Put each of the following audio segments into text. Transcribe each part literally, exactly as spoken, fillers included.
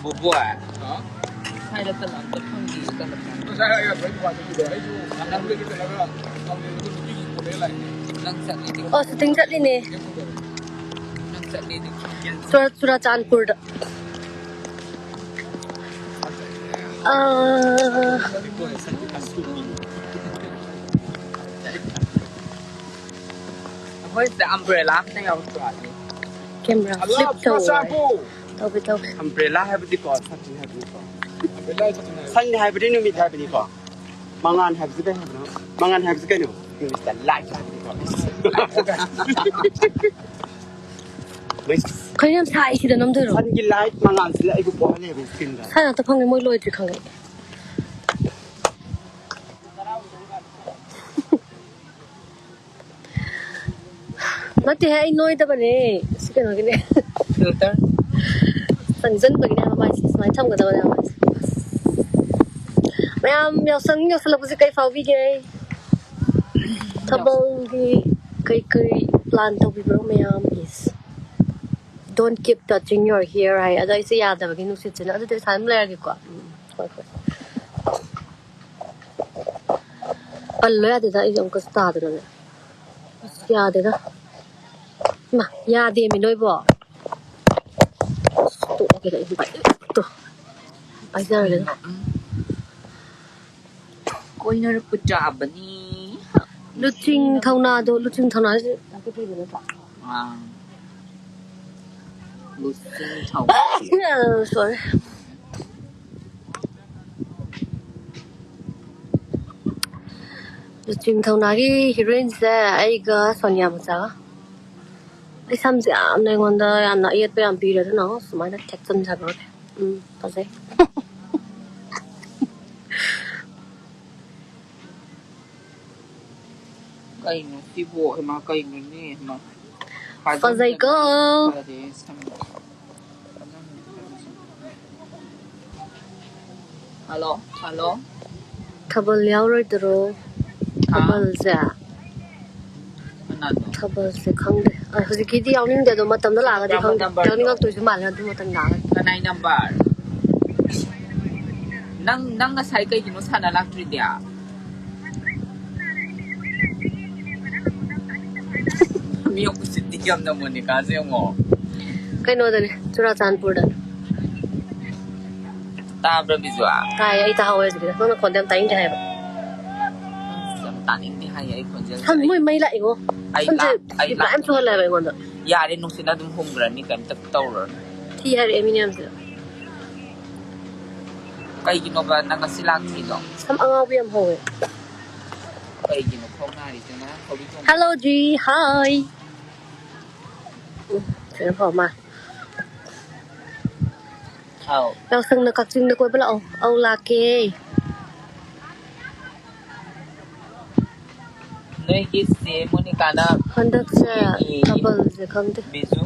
ꯕꯣꯕꯣꯏ꯫ ꯍꯥ? ꯍꯥꯏꯔꯛꯇꯅ ꯑꯝꯇ ꯐꯪꯗꯦ ꯀꯩꯅꯣ꯫ ꯉꯁꯥꯏ ꯑꯩ ꯑꯩ ꯋꯥ ꯆꯠꯈꯤꯗꯦ꯫ ꯑꯩꯁꯨ ꯅꯪ ꯅꯪꯗꯒꯤ ꯆꯠꯂꯒ ꯅꯪꯗꯒꯤ ꯅꯨꯄꯤꯒꯤ ꯀꯣꯂꯦꯖ ꯂꯥꯛꯏꯅꯦ꯫ ꯅꯪ ꯆꯠꯂꯤꯗꯤ ꯑꯣ, ꯁꯨꯇꯤꯡ ꯆꯠꯂꯤꯅꯦ꯫ ꯅꯪ ꯆꯠꯂꯤꯗꯤ ꯈꯪꯗꯦ꯫ ꯆꯨꯔ-, ꯆꯨꯔꯥꯆꯥꯟꯄꯨꯔꯗ꯫ ꯑꯥ꯫ ꯑꯩꯈꯣꯏ ꯁꯤꯗ umbrella ꯑꯝꯇ ꯌꯥꯎꯗ꯭ꯔꯣ? Camera ꯍꯜꯂꯣ, flip ꯇꯧ꯫ ꯆꯨꯔꯥꯆꯥꯟꯄꯨꯔ꯫ ꯇꯧꯒꯦ, ꯇꯧꯒꯦ꯫ Umbrella ꯍꯥꯏꯕꯗꯤꯀꯣ, ꯁꯟꯅꯤ ꯍꯥꯏꯕꯅꯤꯀꯣ꯫ Umbrella ꯍꯥꯏꯕꯗꯤ ꯁꯟꯅꯤ ꯍꯥꯏꯕꯗꯤ ꯅꯨꯃꯤꯠ ꯍꯥꯏꯕꯅꯤꯀꯣ꯫ ꯃꯉꯥꯟ ꯍꯥꯏꯕꯁꯤ ꯀꯩ ꯍꯥꯏꯕꯅꯣ? ꯃꯉꯥꯟ ꯍꯥꯏꯕꯁꯤ ꯀꯩꯅꯣ? English ꯇ light ꯍꯥꯏꯕꯅꯤꯀꯣ꯫ ꯀꯩꯅꯣ ꯌꯥꯝ ꯁꯥꯏ, ꯁꯤꯗ ꯅꯝꯗꯣꯏꯔꯣ? ꯁꯟꯒꯤ light ꯃꯉꯥꯟꯁꯤꯅ ꯑꯩꯕꯨ ꯄꯣꯛꯍꯜꯂꯦꯕ screen ꯗ꯫ ꯁꯥꯏ ꯉꯥꯛꯇ ꯐꯪꯉꯦ, ꯃꯣꯏ ꯂꯣꯏꯗ꯭ꯔꯤ ꯈꯪꯉꯦ꯫ ꯅꯠꯇꯦꯍꯦ, ꯑꯩ ꯅꯣꯏꯗꯕꯅꯦ꯫ ꯁꯤ ꯀꯩꯅꯣꯒꯤꯅꯦ꯫ Filter꯫ ꯆꯪꯁꯤꯟꯕꯒꯤꯅꯦ ꯍꯥꯏꯕ ꯃꯥꯏꯁꯦ꯫ ꯁꯨꯃꯥꯏꯅ ꯊꯝꯒꯗꯕꯅꯦ ꯍꯥꯏꯕ ꯃꯥꯏꯁꯦ꯫ ꯃꯌꯥꯝ ꯌꯥꯎꯁꯪ ꯌꯧꯁꯜꯂꯛꯄꯁꯦ ꯀꯩ ꯐꯥꯎꯕꯤꯒꯦ? ꯊꯥꯕꯜꯒꯤ ꯀꯩ ꯀꯩ plan ꯇꯧꯕꯤꯕ꯭ꯔꯣ ꯃꯌꯥꯝ? Is don't keep touching your hair ꯍꯥꯏ꯫ ꯑꯗꯣ ꯑꯩꯁꯦ ꯌꯥꯗꯕꯒꯤ ꯅꯨꯡꯁꯤꯠꯁꯤꯅ꯫ ꯑꯗꯨꯗꯤ ꯑꯩ ꯁꯨꯃꯥꯏꯅ ꯂꯩꯔꯒꯦꯀꯣ꯫ ꯎꯝ, ꯍꯣꯏ, ꯍꯣꯏ꯫ ꯄꯜꯂꯣ ꯌꯥꯗꯦꯗ, ꯑꯩꯁꯦ ꯑꯃꯨꯛꯀꯁꯨ ꯇꯥꯗꯅꯅꯦ꯫ ꯑꯁ, ꯌꯥꯗꯦꯗ꯫ ꯏꯃꯥ, ꯌꯥꯗꯦꯃꯤ ꯅꯣꯏꯕꯣ꯫ ꯑꯁ, ꯇꯣꯛꯑꯒꯦꯗ, ꯑꯩ ꯄꯥꯏ-, ꯇꯣ꯫ ꯄꯥꯏꯖꯔꯒꯦꯗ꯫ ꯀꯣꯏꯅꯔꯛꯄ ꯇꯥꯕꯅꯤ꯫ ꯂꯨꯆꯤꯡ ꯊꯧꯅꯥꯗꯣ, ꯂꯨꯆꯤꯡ ꯊꯧꯅꯥꯁꯦ ꯌꯥꯝ ꯄꯤꯛꯄꯤꯕ ꯅꯠꯇ꯭ꯔꯣ? ꯑꯥ꯫ ꯂꯨꯆꯤꯡ ꯊꯧꯅꯥ꯫ Sorry꯫ ꯂꯨꯆꯤꯡ ꯊꯧꯅꯥꯒꯤ heroine ꯁꯦ ꯑꯩꯒ ꯁꯣꯅꯤꯌꯥ ꯃꯆꯥꯒ꯫ ꯑꯩ ꯁꯝꯁꯦ ꯌꯥꯝꯅ ꯑꯩꯉꯣꯟꯗ ꯌꯥꯝꯅ ꯑꯌꯦꯠꯄ ꯌꯥꯝ ꯄꯤꯔꯦ, ꯑꯗꯨꯅ ꯁꯨꯃꯥꯏꯅ ꯊꯦꯛꯆꯟꯖꯈ꯭ꯔꯒꯦ꯫ ꯎꯝ, ꯐꯖꯩ꯫ ꯀꯩꯅꯣ ꯁꯤꯕꯨ? ꯍꯩꯃꯥ, ꯀꯩꯅꯣꯅꯦ? ꯍꯩꯃꯥ꯫ ꯐꯖꯩꯀꯣ꯫ ꯐꯖꯩ, ꯁꯝ-, ꯍꯜꯂꯣ, ꯍꯜꯂꯣ꯫ ꯊꯥꯕꯜ ꯌꯥꯎꯔꯣꯏꯗꯔꯣ? ꯍꯥ? ꯊꯥꯕꯜꯁꯦ? ꯀꯅꯥꯅꯣ? ꯊꯥꯕꯜꯁꯦ ꯈꯪꯗꯦ꯫ ꯑ, ꯍꯧꯖꯤꯛꯀꯤꯗꯤ ꯌꯥꯎꯅꯤꯡꯗꯦ, ꯑꯗꯣ ꯃꯇꯝꯗ ꯂꯥꯛꯑꯒꯗꯤ ꯈꯪꯗꯦ꯫ ꯅꯝꯕꯔꯗꯣ? ꯌꯥꯎꯅꯤꯡꯉꯛꯇꯣꯏꯁꯨ ꯃꯥꯜꯂꯦ ꯑꯗꯨ ꯃꯇꯝ ꯂꯥꯛꯑꯒꯗꯤ꯫ ꯀꯅꯥꯏ ꯅꯝꯕꯔ? ꯅꯪ ꯅꯪ ꯉꯁꯥꯏ ꯀꯩꯒꯤꯅꯣ ꯁꯥꯟꯅ ꯂꯥꯛꯇ꯭ꯔꯤꯗꯤ? ꯃꯤ ꯑꯃꯨꯛ ꯁꯤꯠꯇꯤ ꯌꯥꯝꯅ ꯃꯣꯅꯤꯀꯥꯁꯦ ꯌꯦꯡꯉꯣ꯫ ꯀꯩꯅꯣꯗꯅꯦ, ꯆꯨꯔꯥꯆꯥꯟꯄꯨꯔꯗ꯫ ꯇꯥꯕ꯭ꯔꯥ ꯕꯤꯖꯨꯋꯥ? ꯇꯥꯏ, ꯑꯩ ꯇꯥꯍꯧꯋꯦ ꯍꯧꯖꯤꯛꯀꯤꯗꯣ꯫ ꯅꯪꯅ ꯈꯣꯟꯗꯣ ꯌꯥꯝ ꯇꯥꯅꯤꯡꯗꯦ ꯍꯥꯏꯕ꯫ ꯌꯥꯝ ꯇꯥꯅꯤꯡꯗꯦ ꯍꯥꯏꯌꯦ ꯑꯩ ꯈꯣꯟꯖꯦꯜ꯫ ꯁꯝ ꯃꯣꯏ ꯃꯩ ꯂꯥꯛꯏꯉꯣ꯫ ꯑꯩ ꯁꯝꯁꯦ ꯂꯥꯛ- ꯑꯩ ꯕꯤꯠ ꯃꯌꯥꯝ ꯂꯥꯛ- ꯆꯨꯍꯜꯂꯦ ꯍꯥꯏꯕ ꯑꯩꯉꯣꯟꯗ꯫ ꯌꯥꯔꯦ, ꯅꯨꯡꯁꯤꯠꯅ ꯑꯗꯨꯝ ꯍꯨꯝꯈ꯭ꯔꯅꯤ, ꯀꯩꯝꯇ ꯇꯧꯔꯨꯔꯅꯨ꯫ ꯊꯤ ꯍꯥꯏꯔꯛꯑꯦ ꯃꯤꯅ ꯌꯥꯝꯁꯤꯅ꯫ ꯀꯩꯒꯤꯅꯣꯕ ꯅꯪ ꯉꯁꯤ ꯂꯥꯛꯇ꯭ꯔꯤꯗꯣ? ꯁꯝ ꯑꯉꯥꯎꯕ ꯌꯥꯝ ꯍꯧꯋꯦ꯫ ꯀꯩꯒꯤꯅꯣ ꯈꯣꯡ ꯅꯥꯔꯤꯁꯦ? ꯉꯔꯥꯡ ꯊꯧꯔꯤ ꯆꯣꯡ- Hello G, hi. ꯎꯝ, ꯁꯤꯅ ꯐꯕ ꯃꯥꯜꯂꯦ꯫ ꯑꯥꯎ꯫ ꯌꯥꯎꯁꯪꯗ ꯀꯛꯆꯤꯡꯗ ꯀꯣꯏꯕ ꯂꯥꯛꯑꯣ꯫ ꯑꯧ, ꯂꯥꯛꯀꯦ꯫ ꯅꯣꯏꯒꯤ ꯆꯦ ꯃꯣꯅꯤꯀꯥꯅ ꯍꯟꯗꯛꯁꯦ ꯌꯦꯡꯉꯤ꯫ ꯊꯥꯕꯜꯁꯦ ꯈꯪꯗꯦ꯫ ꯕꯤꯖꯨ,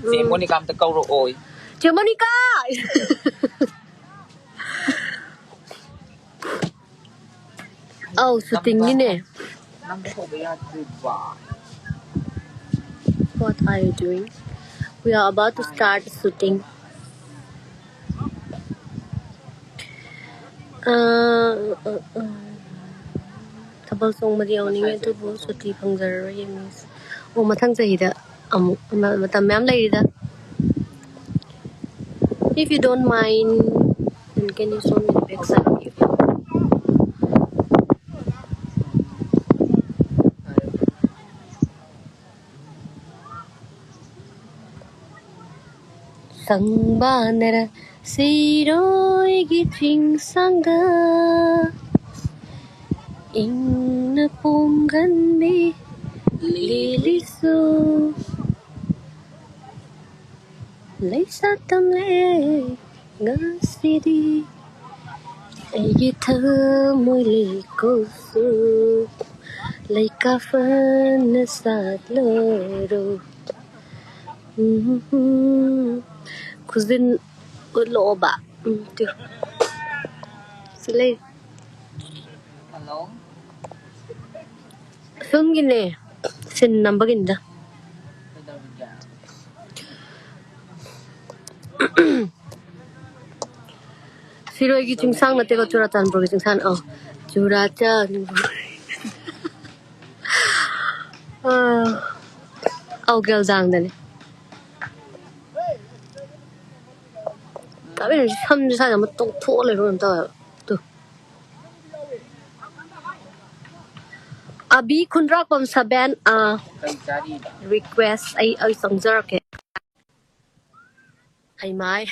ꯆꯦ ꯎꯝ꯫ ꯃꯣꯅꯤꯀꯥ ꯑꯝꯇ ꯀꯧꯔꯛꯑꯣ꯫ ꯆꯦ ꯃꯣꯅꯤꯀꯥ! ꯑꯧ, shootingꯒꯤꯅꯦ꯫ ꯅꯪ ꯀꯧꯕ ꯌꯥꯗ꯭ꯔꯤꯕ? What are you doing? We are about to start shooting. ꯑ, ꯑ, ꯑ, ꯊꯥꯕꯜ ꯆꯣꯡꯕꯗꯤ ꯌꯥꯎꯅꯤꯡꯉꯦ, ꯑꯗꯨꯕꯨ ꯁꯨꯇꯤ ꯐꯪꯖꯔꯔꯣꯏꯌꯦ, ꯃꯤꯁ꯫ ꯑꯣ, ꯃꯊꯪ ꯆꯍꯤꯗ ꯑꯃꯨꯛ꯫ ꯃ-, ꯃꯇꯝ ꯃꯌꯥꯝ ꯂꯩꯔꯤꯗ꯫ If you don't mind, then can you show me the backside of your ꯁꯪꯕꯥꯅꯔ ꯁꯤꯔꯣꯏꯒꯤ ꯆꯤꯡꯁꯥꯡꯗ ꯏꯪꯅ ꯄꯣꯝꯒꯟꯕꯤ ꯂꯤꯂꯤꯁꯨ ꯂꯩꯁꯥ ꯇꯝꯂꯦ ꯉꯁꯤꯗꯤ꯫ ꯑꯩꯒꯤ ꯊꯃꯣꯏ ꯂꯩꯀꯣꯜꯁꯨ ꯂꯩꯀꯥ ꯐꯅ ꯁꯥꯠꯂꯔꯣ꯫ ꯎꯝ, ꯈꯨꯖꯤꯟ ꯎꯠꯂꯛꯑꯣꯕ꯫ ꯎꯝ, ꯇꯨ꯫ ꯁꯤ ꯂꯩ꯫ ꯍꯜꯂꯣ꯫ ꯁꯣꯝꯒꯤꯅꯦ꯫ ꯁꯤꯟ ꯅꯝꯕꯒꯤꯅꯤꯗ꯫ ꯀꯩꯗꯧꯔꯤꯒꯦ? ꯁꯤꯔꯣꯏꯒꯤ ꯆꯤꯡꯁꯥꯡ ꯅꯠꯇꯦꯀꯣ, ꯆꯨꯔꯥꯆꯥꯟꯄꯨꯔꯒꯤ ꯆꯤꯡꯁꯥꯡ꯫ ꯑꯧ, ꯆꯨꯔꯥꯆꯥꯟꯄꯨꯔ꯫ ꯑꯥ, ꯑꯧ, ꯒꯦꯜꯖꯥꯡꯗꯅꯦ꯫ ꯀꯃꯥꯏꯅ ꯁꯝꯁꯦ ꯁ꯭ꯋꯥꯏꯗ ꯑꯃ ꯇꯣꯡꯊꯣꯛꯑ ꯂꯩꯕ ꯀꯩꯅꯣꯝ ꯇꯧꯋꯦꯕ꯫ ꯇꯨ꯫ ꯑꯕꯤ ꯈꯨꯟꯗ꯭ꯔꯥꯛꯄꯝ ꯁꯕꯦꯟ, ꯑꯥ, request ꯑꯩ, ꯑꯩ ꯆꯪꯖꯔꯛꯀꯦ꯫ ꯍꯩꯃꯥꯏ꯫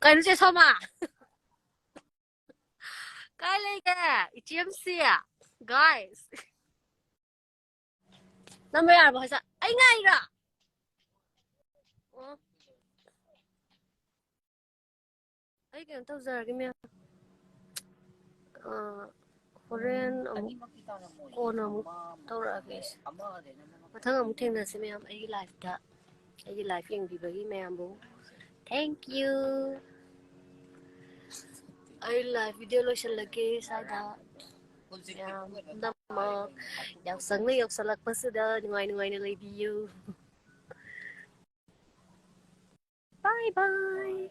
ꯀꯩꯅꯣ ꯆꯦ ꯁꯣꯃꯥ? ꯀꯥꯏ ꯂꯩꯒꯦ? ꯏꯆꯦꯝꯁꯤ꯫ Guys꯫ ꯅꯝꯕ ꯌꯥꯔꯕꯣ ꯍꯥꯏꯁꯦ? ꯑꯩ ꯉꯥꯏꯔꯣ? ꯑꯣ꯫ ꯑꯩ ꯀꯩꯅꯣ ꯇꯧꯖꯔꯒꯦ, ꯃꯦꯝ꯫ ꯑꯥ, ꯍꯣꯔꯦꯟ ꯑꯃꯨꯛ, ꯀꯣꯟꯅ ꯑꯃꯨꯛ ꯇꯧꯔꯛꯑꯒꯦ ꯑꯩꯁꯦ꯫ ꯃꯊꯪ ꯑꯃꯨꯛ ꯊꯦꯡꯅꯁꯤ, ꯃꯌꯥꯝ꯫ ꯑꯩꯒꯤ liveꯇ, ꯑꯩꯒꯤ live ꯌꯦꯡꯕꯤꯕꯒꯤ ꯃꯌꯥꯝꯕꯨ thank you꯫ ꯑꯩ live video ꯂꯣꯏꯁꯤꯜꯂꯒꯦ ꯁ꯭ꯋꯥꯏꯗ꯫ ꯌꯥꯝ ꯄꯨꯝꯅꯃꯛ ꯌꯥꯎꯁꯪꯅ ꯌꯧꯁꯜꯂꯛꯄꯁꯤꯗ ꯅꯨꯡꯉꯥꯏ ꯅꯨꯡꯉꯥꯏꯅ ꯂꯩꯕꯤꯌꯨ꯫ Bye bye.